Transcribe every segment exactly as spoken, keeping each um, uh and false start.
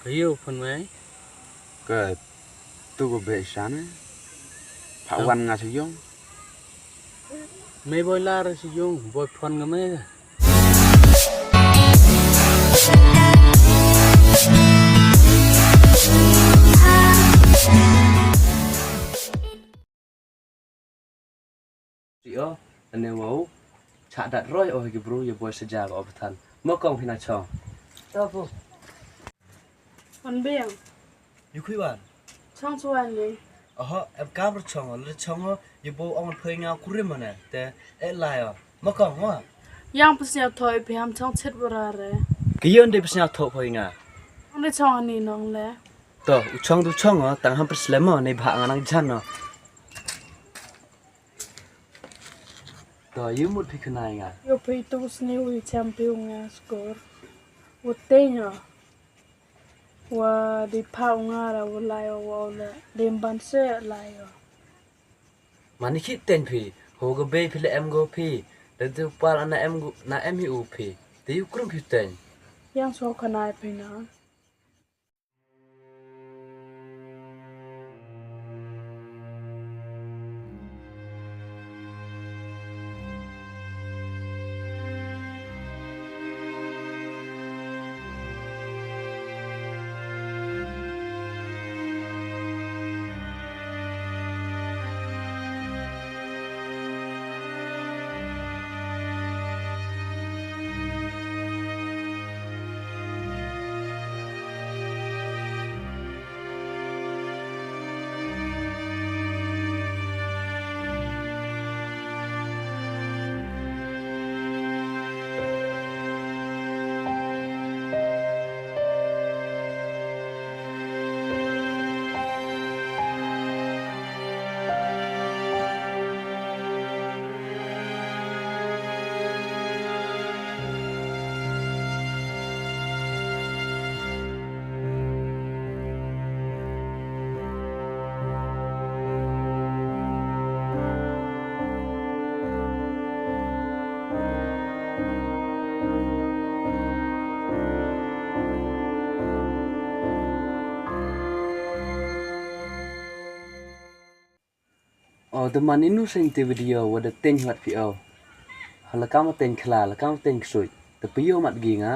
Ayo phone me. Ka tu ko be shan me. Pha wan nga sha yung. Me boi lar sha yung, boi phone nga me. Rio, ane wau. Chak dat roi oh ki bru ya boi saja ba obthan. Mo kong phi na chong. To pu. Wan biang. Yu khui wan. Chong chuan ni. Oho, em kam ru chong, le chong ho, ya bo ong phoi nga kurim ne. Te e lai o. Mo kong wa. Yang psnya thoi phi ham chong chet bra re. Ki yon de psnya thoi phoi nga. Ong de chong ni nong le. To, u chong du chong o, tang ham psle mo ne bha nga nang jan o. To, yu mut phi khnai nga. Yo phi tu sni u champion nga score. U tenya. Wa di pha u nga ra u lai o wa u le. Dim ban se lai o. Mani khit ten phi. Ho ga bei phi le em go phi. Da tu pal ana em go, na em hi u phi. Te yu krum phi ten. Yang so khnai phi na. O, da man inu seng te video wa da teng wat phi o. Hala kam teng khla, la kam teng ksuit. Da phi o mat gi nga.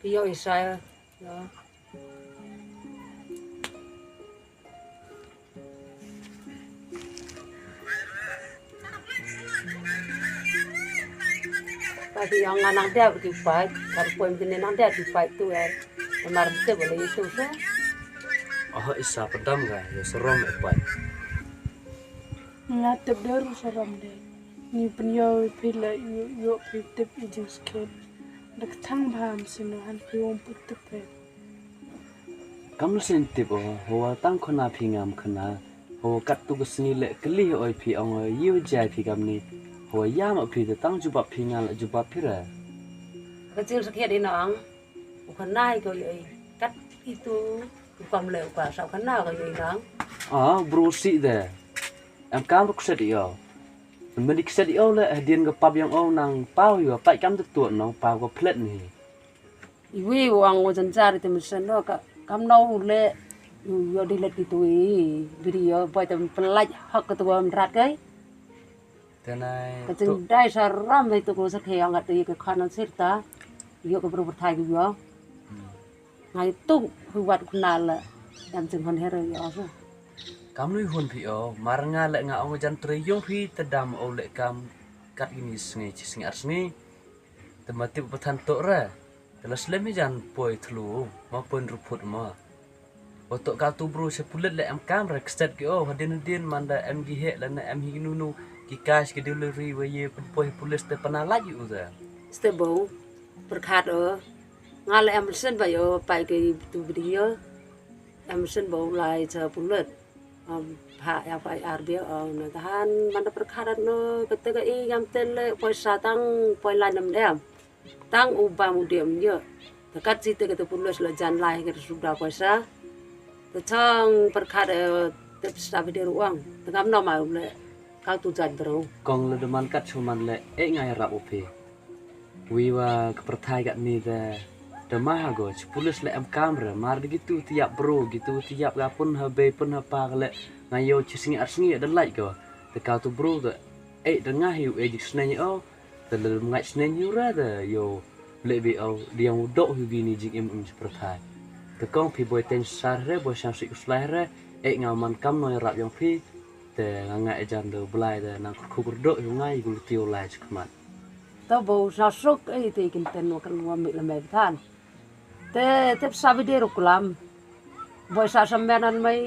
Phi o Israel. Yo. Pai ki ong nga nang dia ki pai, kar poem kini nang dia ki pai tu er. Mar te boleh itu se. Oh, isa pedam ga, ya serom e pai. Nga tep der serom de. Ni pen yo phi la yo, yo phi tep i jing sket. Dak thang bham sino han phi wong put tep. Kam sien tip o, hawa tang khona phi ngam khona. Hawa kat tu ka sngi le kli oi phi ong oi, yu jai phi kam ni. Hawa ya ma phi te tang jubab phi nga la jubab phi ra. Ka jing sakhiat i nong. U khona i ko i oi. Kat itu u kam le u ka sa khona ko i nong. Ah, bro si de. Em kam ruk set i o. Meni kset i o le hadien ka pap yang o nang pau i o. Pai kam tu tu nong pau ko plet ni. Iwi wang o janjar te mesen no ka kam no le yo di let itu i video boy te pelaj hak ke tu am rat kai. Tenai ka tu jing dai saram itu ko sa khayang ka tu ke khana sirta yo ke berumur thai yo. Ngai tu huwat khna le yang jing hon hero yo so. Kam lui hun phi o mar nga le nga ong jan tre yung phi te dam o le kam kat ini sngi chi sngi ar sngi. Te ma tip pathan to re. Te la slem hi jan poi thlu ma poi ruput ma. Oto ka tu bru se pulit le em kam re kset ki o hadin hadin manda em gi he le na em hi nu nu ki cash ki delivery we ye pun poi pulis te pana laj u da. Ste bo perkhat o. Nga le em sen ba yo pai ki tu video. Em sen bo lai cha pulit. Am pha ya pai ar bio o na tahan manda perkhat no kete ka i yam ten le poi sa tang poi lai nam dem. Tang u bam u dem yo. Te kat si te kete pulos la jan lai ke suda poi sa. Te chang perkhat eh, te sa bide ruang. Te kam no ma u le. Kau tu jan bro. Kong le deman kat chuman le e ngai rap u phi. Wi wa ke perthai kat ni te. Te ma ha go, chi pulit leh em kam re, mar de kitu te ïap bro, kitu te ïap ga pun ha bei pun ha pa ka leh, nga ïoh chi sngi ar sngi da lait go. Te ka tu bro te, eh, da nga hi u eh jik sneng o, te lem ngai sneng hi u re te, ïoh leh bi o, di yang u dok hi bini jik im im chi pyrthai. Te kong phi boi ten sar re, boi sang sik u slai re, eh, nga man kam noi rap yang phi, te nga ngai jan de u blai te, nang kur kur dok hi u ngai, gul tiu lai chi khmat. To bo sa suk, eh, te kin ten wa kan wa mi le me than. Te, te sa bi de ru klam. Boi sa sa men an mai.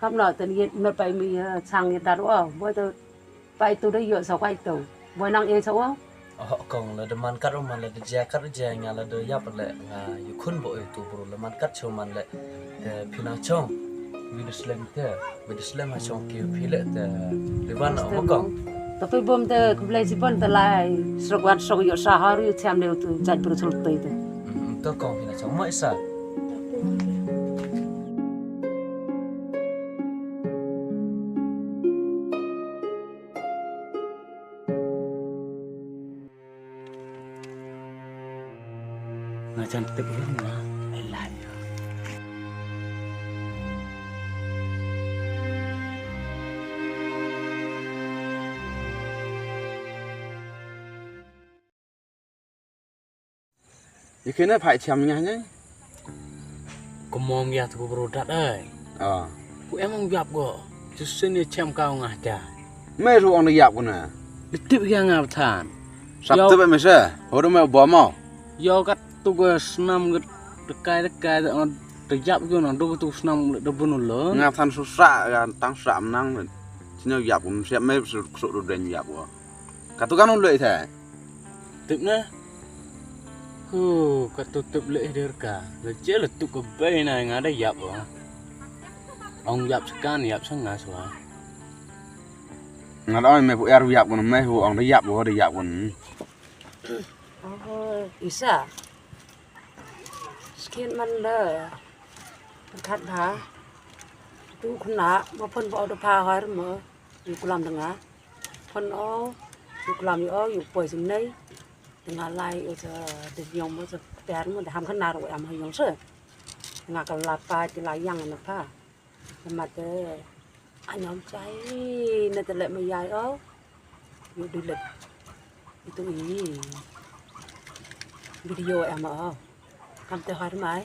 Kam na ten yet me pai mi, eh, chang yet dar wa. Boi te pai tu de yo sa kai tu. Boi nang e sa wa. Oh, kong la de man kat man la de ja kat ja nga la de yap le nga yu khun bo e tu bro la man kat cho man le. Te phi na chong. Wi de slem te. Wi de slem ha chong ki phi le te. Liban o kong. Tapi bom te kublai sipon te lai. Srok wan srok yo sa har yo cham le tu jat bro chul te te. Mm, to kong phi na chong mai sa. Nga jan tip ïa nga, I love you. Ïa kine phai chiam nga ne. Kumom ïa tu bro dat ai. Ah. Ku em ong yap go. Tu sen ïa chiam kau nga ta. Me ru ong yap go na. Di tip ïa nga than. Sap tip me se. Hodo me bo mo. Yo kat tu go snam go tekai tekai de ong te yap go na do tu snam de bunu lo. Nga than su sa ga tang sa nang. Sino yap go siap me su su do den yap go. Katu kan ong le the. Tip na. Hu, ka tu tip le der ka. Le je le tu ka bei na nga da yap wa. Ong yap sekan yap sanga swa. Nga da oi me pu er yap kun me hu ong da yap wa da yap kun. Oh, isa. Skin man le. Kat ba. Tu khna ma pun ba da pa har mo. Yu kulam da nga. Pun o. Yu kulam yu o yu poi sing nei. Te nga lai u sa de yong mo sa per mo de ham khana ro am ha yong se. Nga ka la pa ti la yang na pa. Te ma te a nyom chai ne te le ma yai o. Yu di le. Itu i. Video am o. Kam te har mai.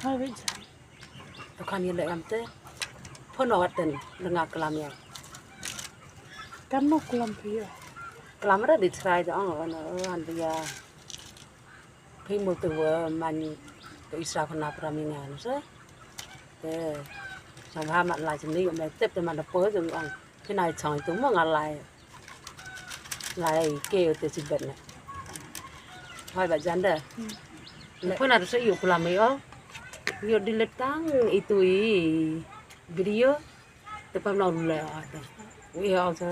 Hai wei. To kan ïa leh kam te. Phono wat ten lenga klam ïa. Kan no klam phi ïa. Klam ra di trai da ong wan wan ïa. Phi mo tu wa man tu isa khana pra mi nga no sa. Te. Sam ha mat la chini me tep te man da po tu ong. Phi nai chong tu mo nga lai. Lai ke te si bet na. Hoi ba janda. Le puna tu se yu kula me o. Yu di letang itu i video. Te pam na le ata. Wi o sa.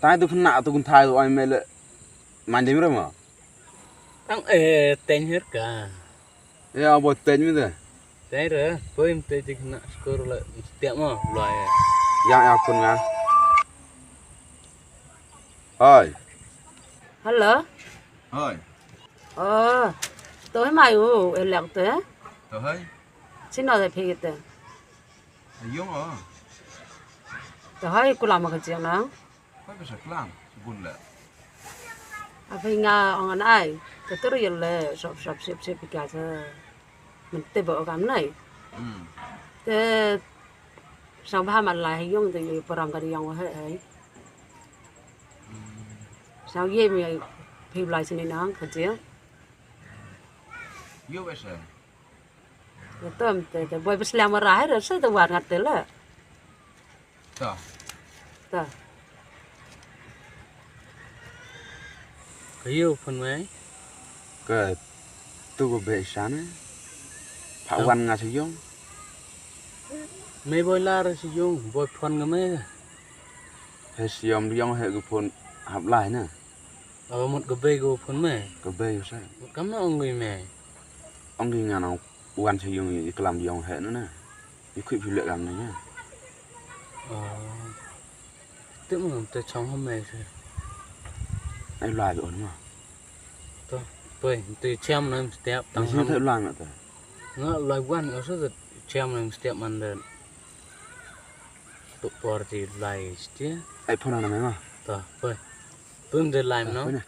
Tai tu khna tu kun thai oi me le. Mandim re mo. Tang eh teng her ka. Ya bo teng mi de. Teng re, poi mi te jik na skor le mesti mo lo ya. Ya ya pun nga. Hoi. Hello. Hoi. Oh. To mai u elek te. To hoi. Sino de phi te. Ayong o. To hoi kula ma ka jing na. Hoi ba sa klang bun le. Apa nga ong an ai. Ka ter yel le sop sop sip sip ka sa. Menti ba kam nai. Hmm. Te sang ba ma lai yong te yu param ka yong he he. Hmm. Sang ye mi phi lai sini nang ka je. Yo ba sa. Yo tom te te boi bes lama ra he sa te war ngat te la. Ta. Ta. Ka yu phun mai. Ka tu ko be sane. Pha wan nga sa yong. Me boi lar sa yong boi phun nga me. He siom yong he ko phun hap lai na. Aba mut ka bei ko phun me. Ka bei sa. Mut kam na ong gui me. Ong gui nga na wan sa yong i klam yong he na na. I khui phi le kam na na. Oh. Te mo te chong ha me se. Ai lai on ma. To, poi, tu chem na step tang. Nasi ham. Te lang na ta. Nga lai wan, nga su chem na step man de. Tu por ti lai stia. Ai phone na me ma. To, poi. Pum de lai no. Poi na.